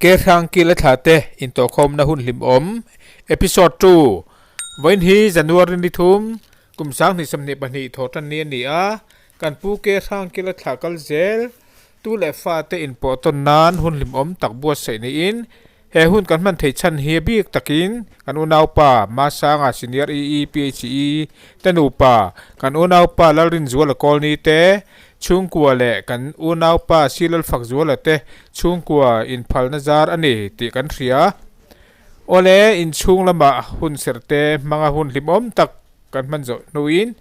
Kehrang kil a thla te intawhkhawmna hun hlimawm Episode ii Vawiin hi January ni thum kum 2022 thawh tan ni a ni a, kan pu Kehrang kil a thla kal zel tu leh fa te inpawh tawn nan hun hlimawm tak buatsaih niin He hun kan hman theih chhan hi a bik takin kan unaupa Masanga Senior EE PHE te nupa, kan unaupa Lalrinzuala Kawlni te chhungkua leh kan unaupa Silalfakzuala te chhungkua inphalna zar a ni tih kan hria. Awle, inchhung lamah hun serh te hmanga hun hlimawm tak kan hman zawh hnuin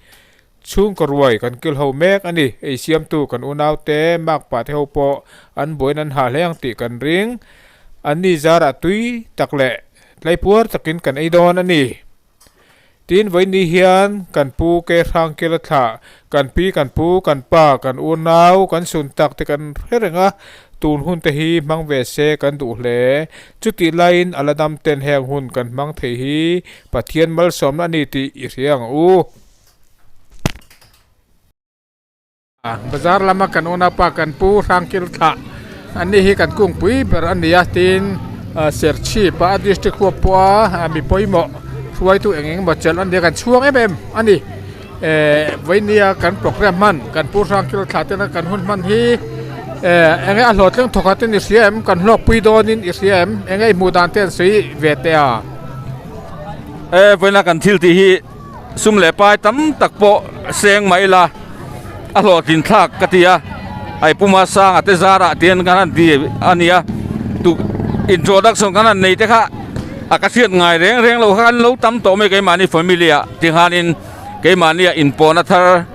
Chhungkaw ruai kan kil ho mek a ni. Ei siamtu kan unaute, makpa te ho pawh an buain an hah hle ang tih kan ring. Anni zarah tui tak leh tlaipuar takin kan ei dawn a ni. Tin, vawiin hian kan pu ke hrang kil a thlah, kan pi, kan pu, kan pa, kan unau, kan sun tak te kan hre reng a, tun hun te hi hmang ve se kan duh hle. Chutih laiin a la dam ten heng hun kan hmang thei hi Pathian malsawmna a ni tih i hria ang u. Bazar lama kan unaupa kan pu Hrangkil thlah an ni hi kan kungpui ber a ni a tin Serchhip a district huap pawh a mi pawimawh hruaitu eng eng emaw chelh a ni a kan chhuang em em a ni eh vawinia kan programme hman kan pu Hrangkil thlah tena kan hun hman hi eh enge a hlawhtling thawk khat in i hria em kan hlawkpui dawnin i hria em enge i hmuh dan te an sawi ve teh a. Eh vawiina kan thil tih hi. Sum leh pai tam tak pawh seng mah ila a hlawhtlin thlak ka ti a, hei Puma Sanga te zarah te hian kan han ti a nia, tu introduction kan han nei te kha a ka hriat ngai reng reng lo kha an lo tam tawh mai keimahni family ah tikhanin keimahni ah inpawhna thar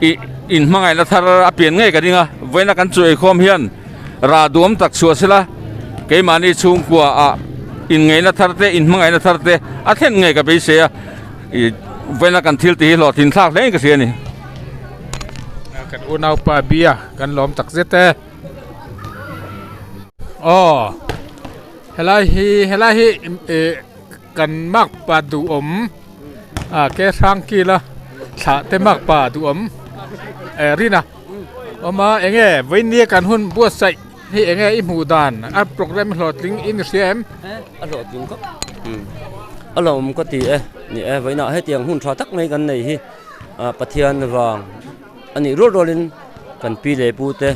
ih inhmangaihna thar a pian ngei ka ding a, vawiina kan chu eikhawm hian rah duam tak chhuah sela keimahni chhungkua ah inngeihna thar te inhmangaihna thar te a thlen ngei ka beisei a ih vawiina kan thil tih hi hlawhtlin thlak hle in ka hria a ni. Kan unaupa bia kan lawm tak zet e. Aw helai hi helai hi ih kan makpa duhawm ah ke hrang kila thlah te makpa duhawm eh rina. Awm a, enge vawinia kan hun buatsaih hi enge i hmuh dan a programme hlawhtling in i hria em? A hlawhtling khawp a lawm ka ti e, ni e vawiinah hetiang hun tha tak mai kan nei hi Pathian vang a nih rual rualin kan pi leh pu te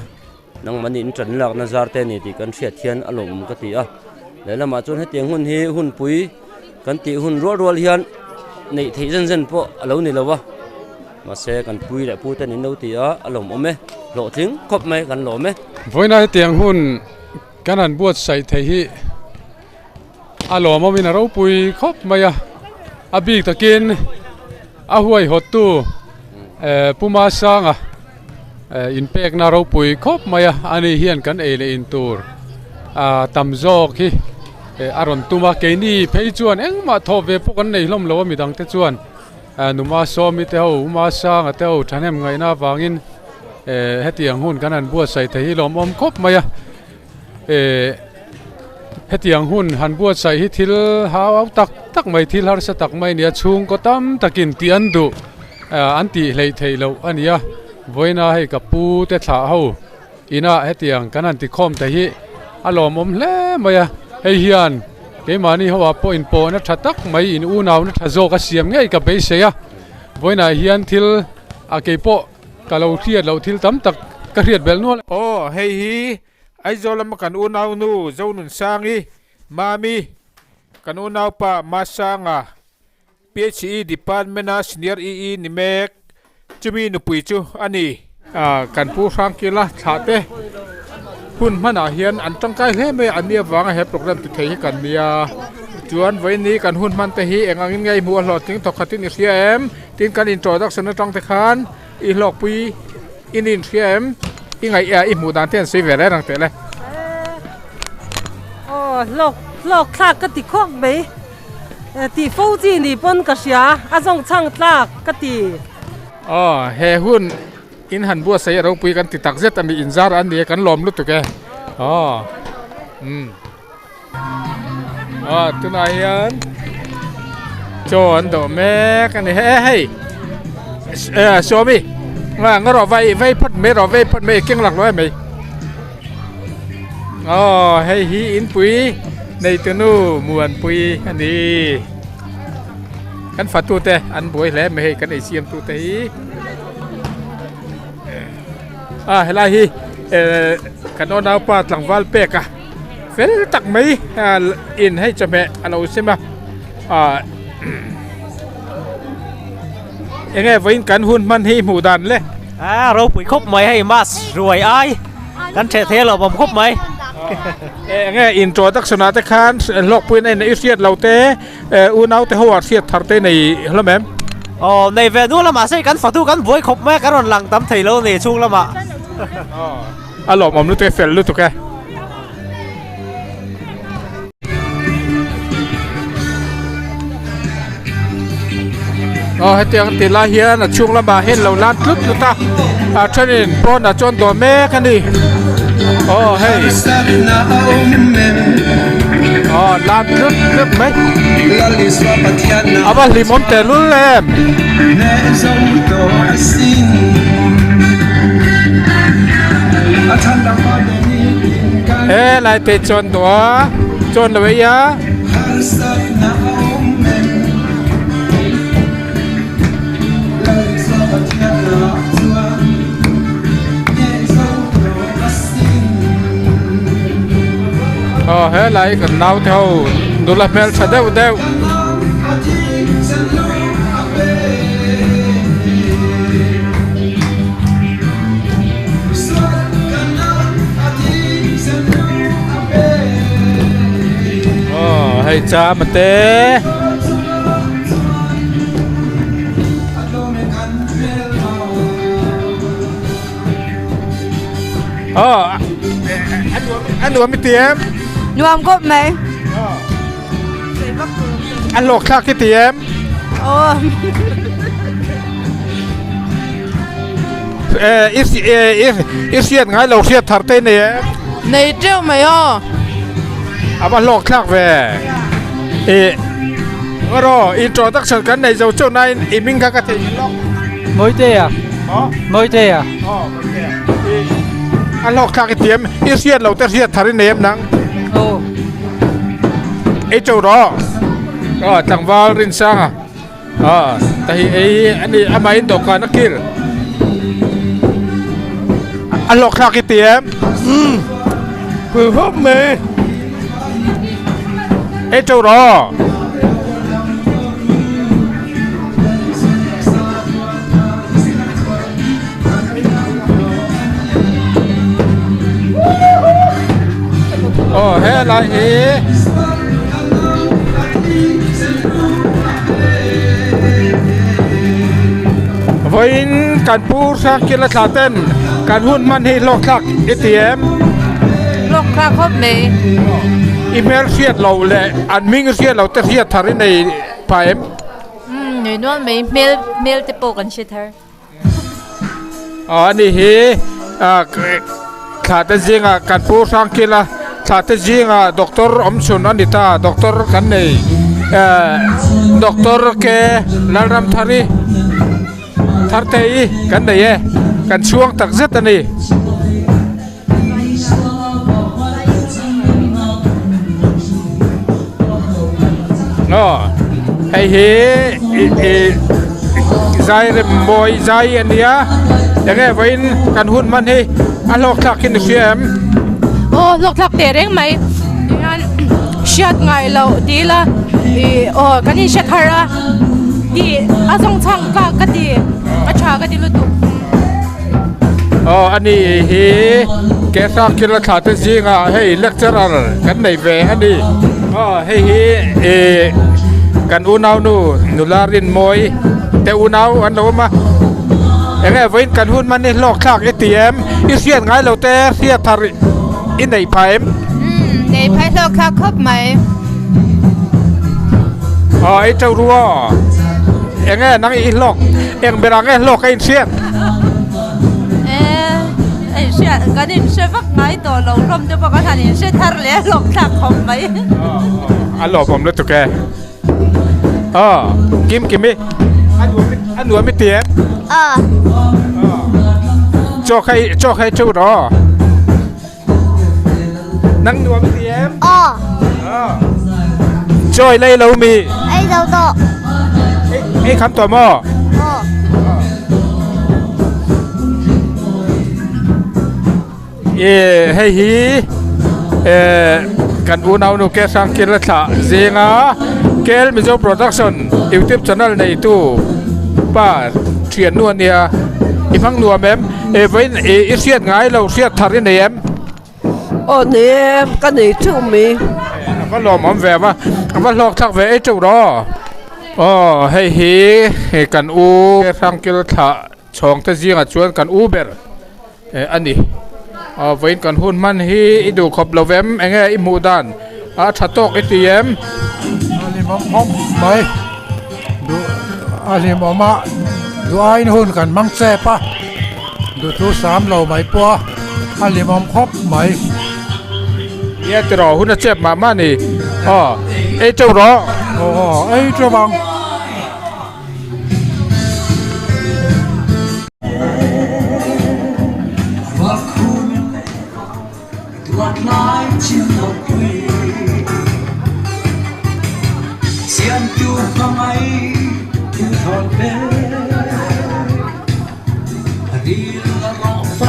nangmahni in tan lakna zar te a ni tih kan hriat hian a lawmawm ka ti a, lehlamah chuan hetiang hun hi hunpui kan tih hun rual rual hian neih theih zen zen pawh a lo ni lo a. Mahse kan pui leh pu ten in lo ti a, a lawmawm e, hlawhtling khawp mai kan lawm e. Vawiina hetiang hun kan han buatsaih theih hi a lawmawmin a ropui khawp mai a, a bik takin a huaihawttu Pu Masanga inpekna ropui khawp mai a, ani hian kan ei leh in tur tam zawk hi a rawn tum a, keini phei chuan engmah thawh ve pawh kan nei hlawm lo a midangte chuan. Numa Sawmi te ho, Uma Sanga te ho thahnem ngaihna avangin hetiang hun kan han buatsaih thei hi lawmawm khawp mai a. Hetiang hun han buatsaih hi thil hau au tak tak mai, thil harsa tak mai a ni a, chhungkaw tam takin tih an duh an tih hleih theih loh a ni a. Vawiina hei ka pu te thlah ho inah hetiang kan han tikhawm thei hi a lawmawm hle mai a, hei hian keimahni ho ah pawh inpawhna tha tak mai in unauna tha zawk a siam ngei ka beisei a, vawiinah hian thil a keipawh ka lo hriat loh thil tam tak ka hriat belh nual. Aw hei hi Aizawl lama kan unaunu Zonunsangi, Mami, kan unaupa Masanga, PHE Department-a Senior EE ni mek chumi nupui chu a ni. Kan Pu Hrangkila thlah te hun hmanah hian an tangkai hle mai a, an ni avanga he programme ti thei hi kan nia. Chuan vawiin kan hun hman te hi eng angin nge i hmuh a hlawhtling thawk khatin i hria em? Tin kan introduction atang te khan i hlawkpui i ni inhria em? I ngaih i hmuh dan te an sawi ve reng reng teh le. Aw hlawk hlawk thlak ka ti khawp mai. Tih fo chi ni pawn ka hria, a zawng chhang tlak ka ti. Aw, he hun in han buatsaih a ropui kan ti tak zet a mi inzar an ni e, kan lawm lutuk e. Aw, umm. Aw, tunah hian chaw an dawh mek a ni. He hei, Sawmi, nga rawh vai vai phawt mai rawh, vai phawt mai, keng lak lo em mai. Aw hei hi inpui neitunu Muanpui a ni. Kan fatute an buai hle mai hei kan eisiam tute hi. A helai hi eh kan unaupa tlangval pek a fel tak mai in hei chawhmeh a lo sem a ah enge vawiin kan hun hman hi hmuh dan le. A ropui khawp mai hei mass ruai ai kan theh thei alawm awm khawp mai. Enge introduction ah te khan hlawkpuiin a in i hriat lo te. Eh unau te ho ah hriat thar te nei hlawm em? Aw nei ve hnu lamah sei kan fatu kan buai khawp mai a kan rawn lang tam thei lo ni chhung lamah. A lawmawm lutuk e fel lutuk e. Aw hetiang ti lai hian a chhung lamah hian lo lan tlut tlut a a thenin pawnah chuan dawh mek a ni aw hei aw lan tlut tlut mai a va hlimawm tehlul em. He lai te chuan dawh a chuan lo ei a. Aw helai kan naute ho nula hmeltha deuh deuh. Aw hei chama te. Aw a nuam i ti em? Nuam khawp mai. A hlawk thlak i ti em? Aw. I hriat ngai lo hriat thar te nei em? Nei teuh mai aw. A va hlawk thlak ve. I Rawh introduction kan nei zo chu nain i hming kha ka theih ngei lawk. Mawitea. Mawitea. Aw Mawitea. I a hlawk thlak i ti em? I hriat lo te hriat thar i nei em nang? Aw. Ei cho rawh. Aw tlangval Rinsanga. Aw ta hi ei a ni amahin dawhkan a kil. A hlawk thlak i ti em? Umm. Pui khawp mai. Ei teuh rawh. Aw helai hi Vawiin kan pu Hrangkila thla ten kan hun hman hi hlawk thlak i ti em? Hlawk thlak khawp mai. I hmel hriat loh leh an hming hriat loh te hriat thar i nei pah em? Umm nei nual mai hmel hmel te pawh kan hre thar. Aw ani hi thla te zingah kan pu Hrangkila thla te zingah doctor awm chhun a ni ta doctor kan nei ehh doctor ke Lalramthari Thartei kan nei e kan chhuang tak zet a ni. Aw hei hi ih zai rem mawi zai a nia enge vawiin kan hun hman hi a hlawk thlak in i hria em? Aw hlawk thlak teh reng mai tihian hriat ngai loh ti ila ih aw kan inhre thar a tih a zawng chhang tlak ka ti a tha ka ti lutuk. Aw a ni hi Kesa Kila thla te zingah hei lecturer kan nei ve a ni aw hei hi ih kan unau nu nula Rinmawi te unau an lo awm a eng nge vawiin kan hun hman hi hlawk thlak i ti em i hriat ngai lo te hriat thar i neih phah em? Umm neih phah hlawk thlak khawp mai. Aw ei teuh ru aw eng nge nang i hlawk Eng berah nge hlawk a inhriat? Eh, a inhriat, kan inhre vak ngai tawh lo hlawm te pawh kan han inhre thar leh a hlawk thlak khawp mai. A lawmawm lutuk e. Aw, Kim Kimi, a nuam a nuam i ti em? Aw. Chaw kha i chaw kha i teuh rawh. Nang nuam i ti em? Aw. Chaw i la ei lo mi? Ei lo tawh. Ei kham tawh maw? Aw. E hei hi e kan unau nu ke hrang kil a thlah zinga Kel Mizo Production YouTube channel neitu pa thian nu ania i hmang nuam em? E vawiin i hriat ngai lo hriat thar i nei em? Aw nei e, ka nei theuh mai. A va lawmawm ve a, a va hlawk thlak ve ei teuh rawh. Aw hei hi kan u Hrangkil thlah chhawng te zingah chuan kan u ber a ni. Aw vawiin kan hun hman hi i duh khawp lo vem eng nge i hmuh dan a tha tawk i ti em? A hlimawm khawp mai, duh a hlimawm a, duh aiin hun kan hmang chep a. Duhtu sam lo mai pawh a, a hlimawm khawp mai. Nia tiraw hun a chep mah mah ni. Aw, ei teuh rawh. Aw aw, ei teuh ang.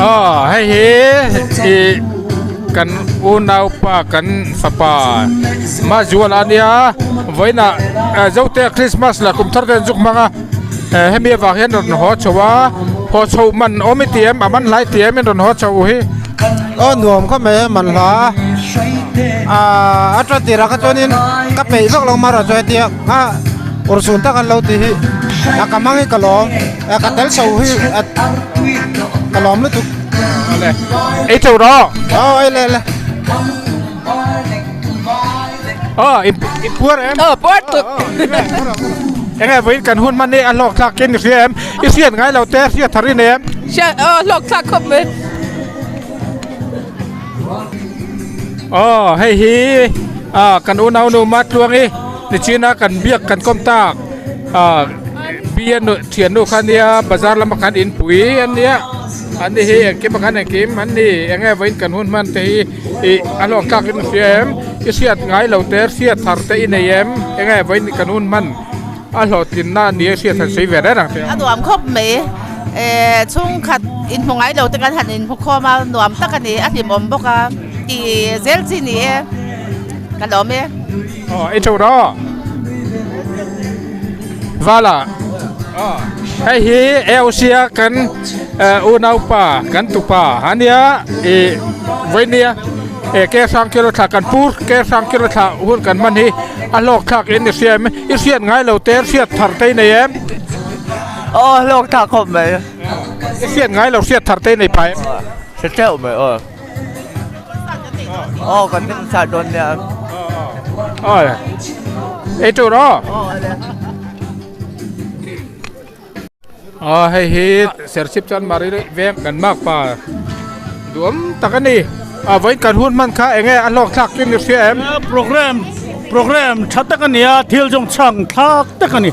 Aw hei hi ih kan unaupa kan fapa Mazuala ania vawiinah Zote Christmas lah kum thar te an zuk hmang a hemi avang hian rawn haw chho a haw chho man awm i ti em a man hlai ti em in rawn haw chho hi. Aw nuam khawp mai a man hla a a tan tirah kha chuanin ka peih vak lo marawh chu hetia a urhsun tak an lo ti hi a ka hmang hi ka lawm. Ka tel chho hi ka lawm lutuk. Ei chho rawh. Aw ei le le. Aw i puar em? Aw puar tuk. Enge vawiin kan hun hman hi a hlawk thlak in i hria em? I hriat ngai lo te hriat thar i nei em? Hriat aw hlawk thlak khawp mai. Aw hei hi kan unau nu Matluangi nichina kan biak kan kawm tak Pi a nu thiannu kha nia bazar lama khan inpui an nia an ni hi engkim a khan engkim an ni eng nge vawiin kan hun hman te hi ih a hlawk tlak in a hria em i hriat ngai lo te hriat thar te i nei em eng nge vawiin kan hun hman a hlawhtlinna a ni a hriat han sawi ve reng ang che. A nuam khawp mai eh chhungkhat inhmu ngai lo te kan han inhmu khawm a nuam tak a ni a hlimawm bawk a tih zel chi ni e ka lawm e. Aw ei teuh rawh. Vala hei hi AOC a kan unaupa kan tupa ania ih vawinia eh ke hrang kilo thla kan pu ke hrang kilo thla hun kan hman hi a hlawk thlak in i hria em i hriat ngai lo te hriat thar te i nei em aw hlawk thlak khawp mai i hriat ngai lo hriat thar te i nei phai em hre teuh mai aw. Aw kan hnem sa dawn nia. Aw. Ei tur aw. Aw hei hi Serchhip chuan Mari veng kan mak pa duam tak a ni. A vawiin kan hun hman kha enge a hlawk thlak chu ni hria em? Program program tha tak a ni a, thil zawng chhang thlak tak a ni.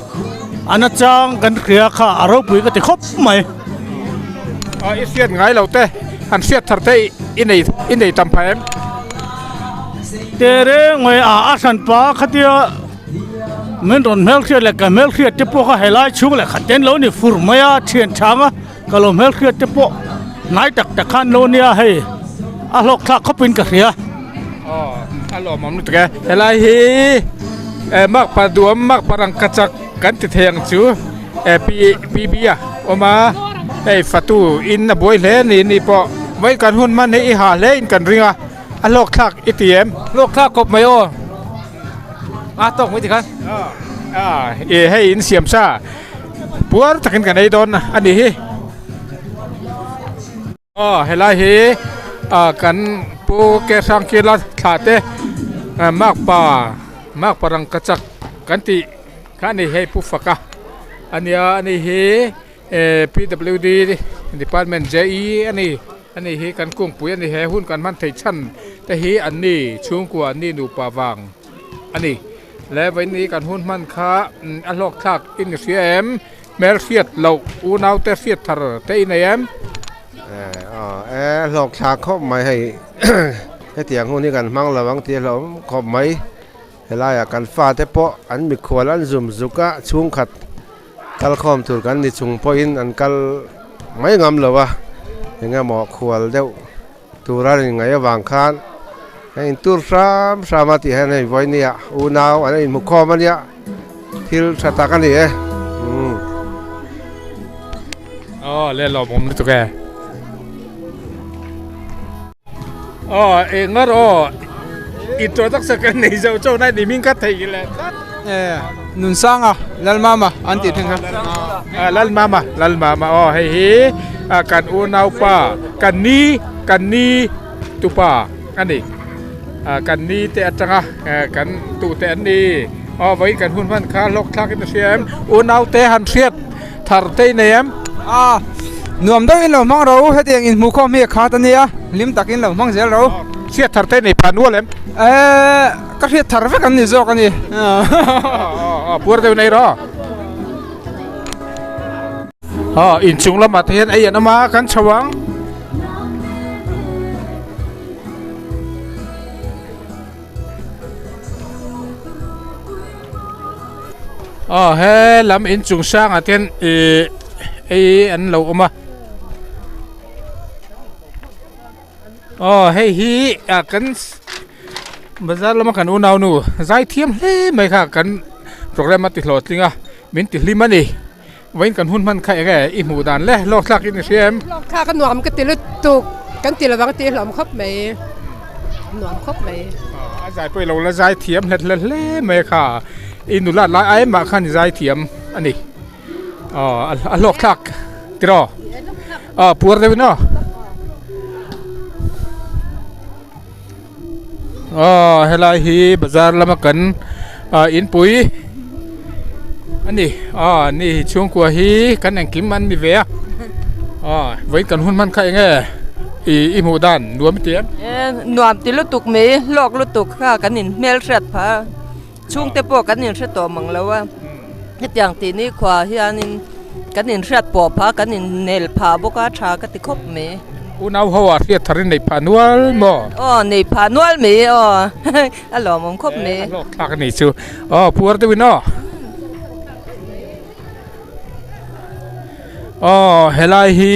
A nachang kan hria kha a ropui ka ti khawp mai. A i hriat ngai lo te an hriat thar te i nei i nei tam phah em? Te reng mai a a hran pa khatia min rawn hmelhriat leh ka hmelhriat te pawh kha helai chhung leh khat ten lo ni fur mai a thian chhang a ka lo hmelhriat te pawh hnai tak tak khan lo nia hei a hlawk thlak khawp in ka hria. Aw a lawmawm lutuk e helai hi makpa duam makpa rangkachak kan ti thei ang chu. Pi Bia awm a, hei fatu in a buai hle ni ni pawh vawiin kan hun hman hi i ha hle in kan ring a, a hlawk thlak i ti em? Hlawk thlak khawp mai aw, a tawk mai tikhan. A i hei in siam sa puar takin kan ei dawn a ni hi. Aw helai hi ah kan pu ke hrang kila thlah te makpa makpa rangkachak kan tih kha a ni hei pu faka a nia ani hi eh P W D department J E a ni ani hi kan kungpui a ni he hun kan hman theih chhan te hi an ni chhungkua an ni nupa vang a ni le vawiin ni kan hun hman kha a hlawk thlak in hria em. Hmel hriat loh unaute hriat thar te i nei em? Aw e hlawk thlak khawp mai hei Hetiang hun hi kan hmang lo ang tih a hlauhawm khawp mai. Helaiah kan fate pawh an mikhual an zum zuk a, chhungkhat kal khawm tur kan ni chung pawhin an kal mai ngam lo a, eng emaw khual deuh tura an inngaih avang khan an intur hram hram a tih hian hei vawinia unau an inhmu khawm a nia thil tha tak a ni e umm. Aw le lawmawm lutuk e. Aw eng aw introduction kan nei zo cho nai ni ming ka thei le tlat. Nunsanga Lalmama an tih thin kha. Lalmama Lalmama aw hei hi kan unaupa kan ni kan ni tupa a ni kan ni te atanga kan tute an ni aw vawiin kan hun hman kha hlawk thlak in a hria em unau te han hriat thar te i nei em? A, nuam deuhin lo hmang ro, hetiang inhmuh khawm hi a khat a nia, hlim takin lo hmang zel ro. Hriat thar te nei pha nual em? Eh, ka hriat thar vek an ni zawk a ni. Aw, puar deuh nei rawh. Aw, inchung lamah te hian ei an awm a, kan chho ang. Aw he lam inchung sangah te hian ihh ei an lo awm a aw hei hi ah kan bazar lama kan unau nu zai thiam hle mai kha kan programme a ti hlawhtling a min ti hlim a ni vawiin kan hun hman kha eng nge i hmuh dan le hlawk thlak in i hria em? Hlawk thlak a nuam ka ti lutuk kan ti lovang tih hlawm khawp mai nuam khawp mai. A zai pawh i lo la zai thiam hlet hlet hle mai kha i nulat lai ai mah khan i zai thiam a ni aw a hlawk thlak tiraw aw puar deuh in aw Aw helai hi bazar lama kan ah inpui a ni aw ni chhungkua hi kan engkim an ni ve a aw vawiin kan hun hman kha eng nge ih i hmuh dan nuam i ti em? Nuam ti lutuk mai hlawk lutuk kha kan in hmelhriat phah a chhungte pawh kan inhre tawh mang lo a hetiang tih ni khua hianin kan inhriat pawh phah kan innel phah bawk a tha ka ti khawp mai. Unau ho ah hriat thar in neih phah nual maw? Aw neih phah nual mai aw a lawmawm khawp mai. A hlawk thlak a nih chu aw puar deuh in aw. Aw helai hi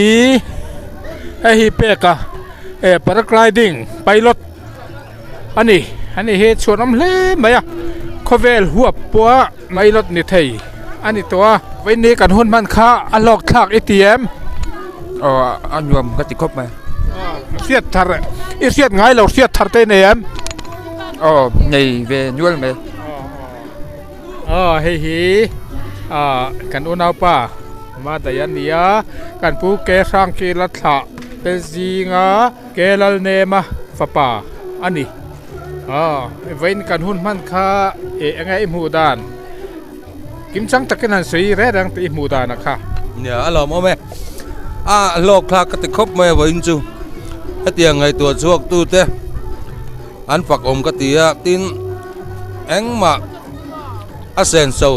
hei hi pek a eh paragliding pilot. A ni, ani hi chhuan awm hle mai a, khawvel huap pawha pilot ni thei a ni tawh a. Vawiin kan hun hman kha a hlawk thlak i ti em? Aw a nuam ka ti khawp mai. Hriat thar, i hriat ngai lo hriat thar te i nei em? Aw nei ve nual mai. Aw hei hi ah kan unaupa Madai a ni a, kan pu ke hrang khi la thlah te zinga. Ke Lalnema fapa a ni. Aw, vawiin kan hun hman kha eh eng nge i hmuh dan? Kim chang takin han sawi reng reng tih i hmuh dan a kha. Nia, a lawmawm e. A hlawk thlak ka ti khawp mai a vawiin chu. Hetiang ngaihtuah chhuak tute an fak awm ka ti a, tin engmah a senso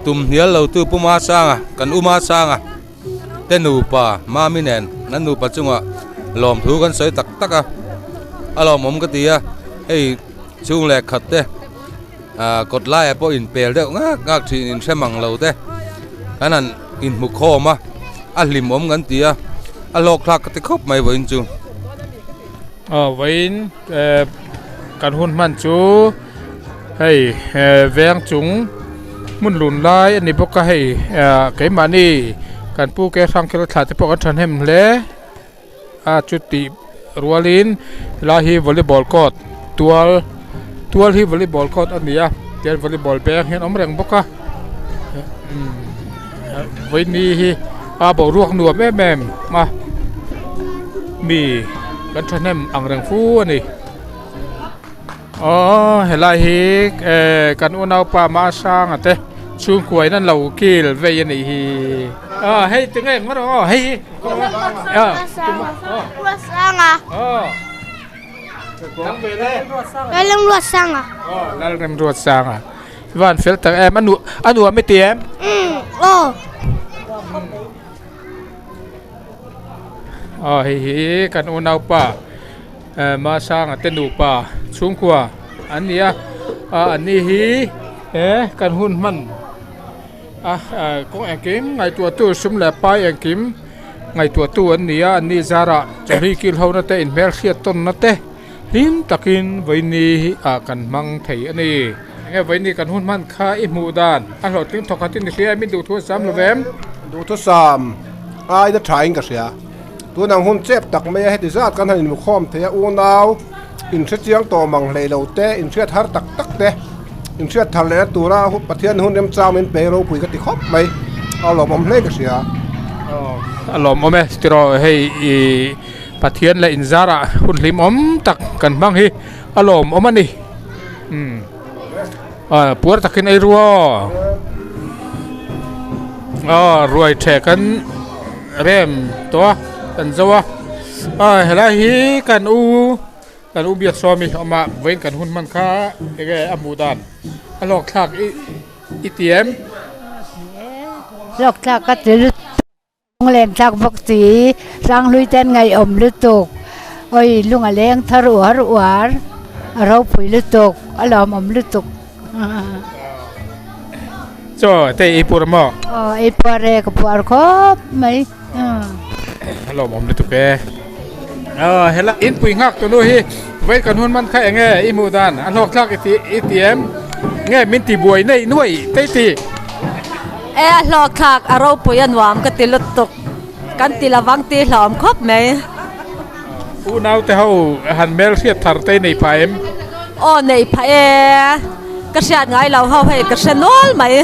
tum hnial lo tu Pu Masanga, kan U Masanga, te nupa Mami nen an nupa chungah lawmthu kan sawi tak tak a a lawmawm ka ti a hei chhung leh khat te ah kawt laiah pawh inpel deuh ngak ngak thin inhre mang lo te kan han inhmu khawm a a hlimawm kan ti a a hlawk thlak ka ti khawp mai vawiin chu. Aw vawiin eh kan hun hman chu hei eh veng chung. Hmun lun lai a ni bawk a hei ah keimahni kan pu ke hrang khelh thla te pawh kan thahnem hle a chutih rualin helai hi volleyball court tual tual hi volleyball court a ni a tian volleyball beng hi an awm reng bawk a vawiini hi a boruak nuam em em a mi kan thahnem ang reng fu a ni. Aww helai hi eh kan unaupa Masanga te chhungkua in an lo kil vei a nih hi aw hei tinge engmah rawh aw hei hi Lalremruatsanga aw Lalremruatsanga i van fel tak em a nuam a nuam i ti em aw aw hei hi kan unaupa. Masanga te nupa chhungkua an ni a an ni hi he kan hun hman a kawng engkim ngaihtuah tu sum leh pai engkim ngaihtuah tu an ni a an ni zarah chawhlui kil ho na te inhmel hriat tawn na te hlim takin vawiini ah kan hmang thei a ni. Enge vawiini kan hun hman kha i hmuh dan a hlawhtling thawk khat in i hria em i duhthu a sam lo vem? Duhthusam aina tha in ka hria. Tun ang hun chep tak mai a heti zat kan han inmukhawm thei a, unau inhrechiang tawh mang hlei lo te, inhriat har tak tak te, inhriat thar lehna tura Pathian hun remchang min pe ropui ka ti khawp mai, a lawmawm hle ka hria. A lawmawm e, tiraw hei i Pathian leh inzarah hun hlimawm tak kan hmang hi a lawmawm a ni. Umm puar takin ei ru aw aw ruai theh kan rem tawh a kan zo a aw helai hi kan u kan u biak sawmi awm a vawiin kan hun hman kha enge a hmuh dan a hlawk thlak i i ti em? Hlawk thlak ka ti lutuk. Lunglen thlak bawk si, Hranghlui ten ngaihawm lutuk, awi lung a leng thar uar uar, a ropui lutuk, a lawmawm lutuk. Chaw te ei puar maw? Aw ei puar e, ka puar khawp mai. A lawmawm lutuk e. Aw hela inpui nghak tunu hi vawi kan hun man kha enge i hmuh dan a hlawk thlak i ti i ti em? Nge min ti buai neih nuaih te i ti? E a hlawk thlak a ropui a nuam ka ti lutuk kan ti lovang tih hlauhawm khawp mai. Unau te ho han hmel hriat thar te nei phah em? Aw nei phah e, ka hriat ngai lo ho hei ka hre nual mai.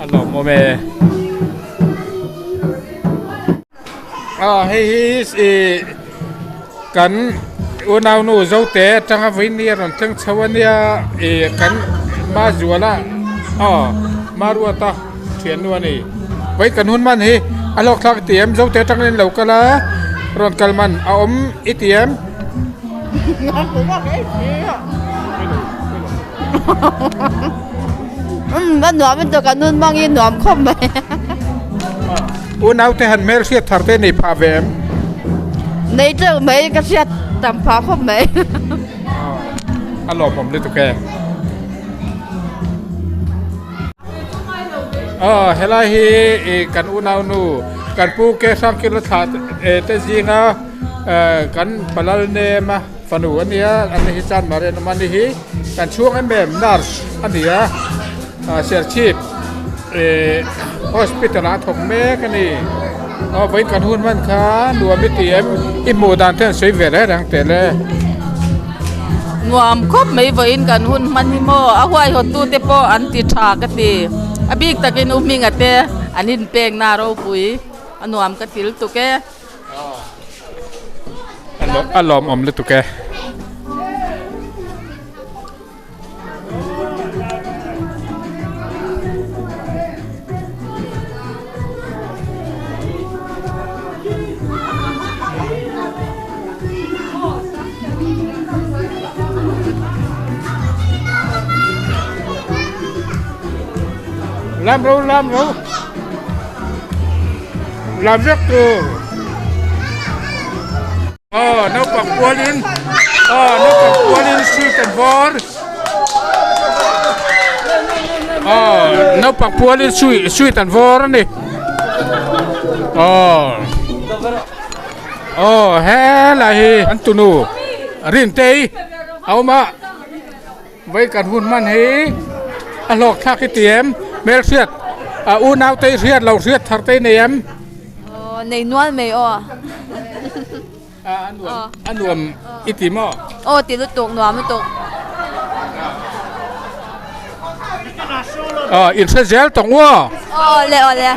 A lawmawm e. Aw hei hi ih kan unaunu Zote atanga vawiin a rawn thleng chho a nia ih kan Mazuala aw Maruata thiannu a ni vawiin kan hun man hi a hlawk thlak i ti em Zote atangin an lo kal a rawn kal man a awm i ti em. Umm a nuam a tawk a nun hmangin nuam khawp mai. Unau te han hmel hriat thar te nei phah ve em? Nei teuh mai ka hriat tam phah khawp mai. A lawmawm lutuk e. Aw helai hi ih kan unau nu kan pu ke hrangkil a thlah te zinga kan palal nem a fanu a nia an ni hi chuan Marian awm a ni hi kan chhung em em nurse a ni a. Serchhip eh hospital ah a thawk mek a ni aw vawiin kan hun hman kha nuam i ti em i hmuh dan te an sawi ve reng reng tel e. Nuam khawp mai vawiin kan hun hman hi maw a huaihawt tu te pawh an ti tha ka ti a bik takin u hminga te an inpek na ropui a nuam ka ti lutuk e. A lawmawm lutuk e. Lam ro lam ro lam vek tur. Aw naupang pualin aw naupang pualin sweet an vawr aw naupang pualin sweet sweet an vawr a ni aw aw helai hi an tunu Rintei a awm a vawi kan hun hman hi a hlawk thlak i ti em hmelhriat a unau te i hriat lo hriat thar te i nei em. Aw nei nual mai aw. A nuam a nuam i ti maw? Aw ti lutuk nuam lutuk. Aw in hre zel tawng u aw. Aw le aw le.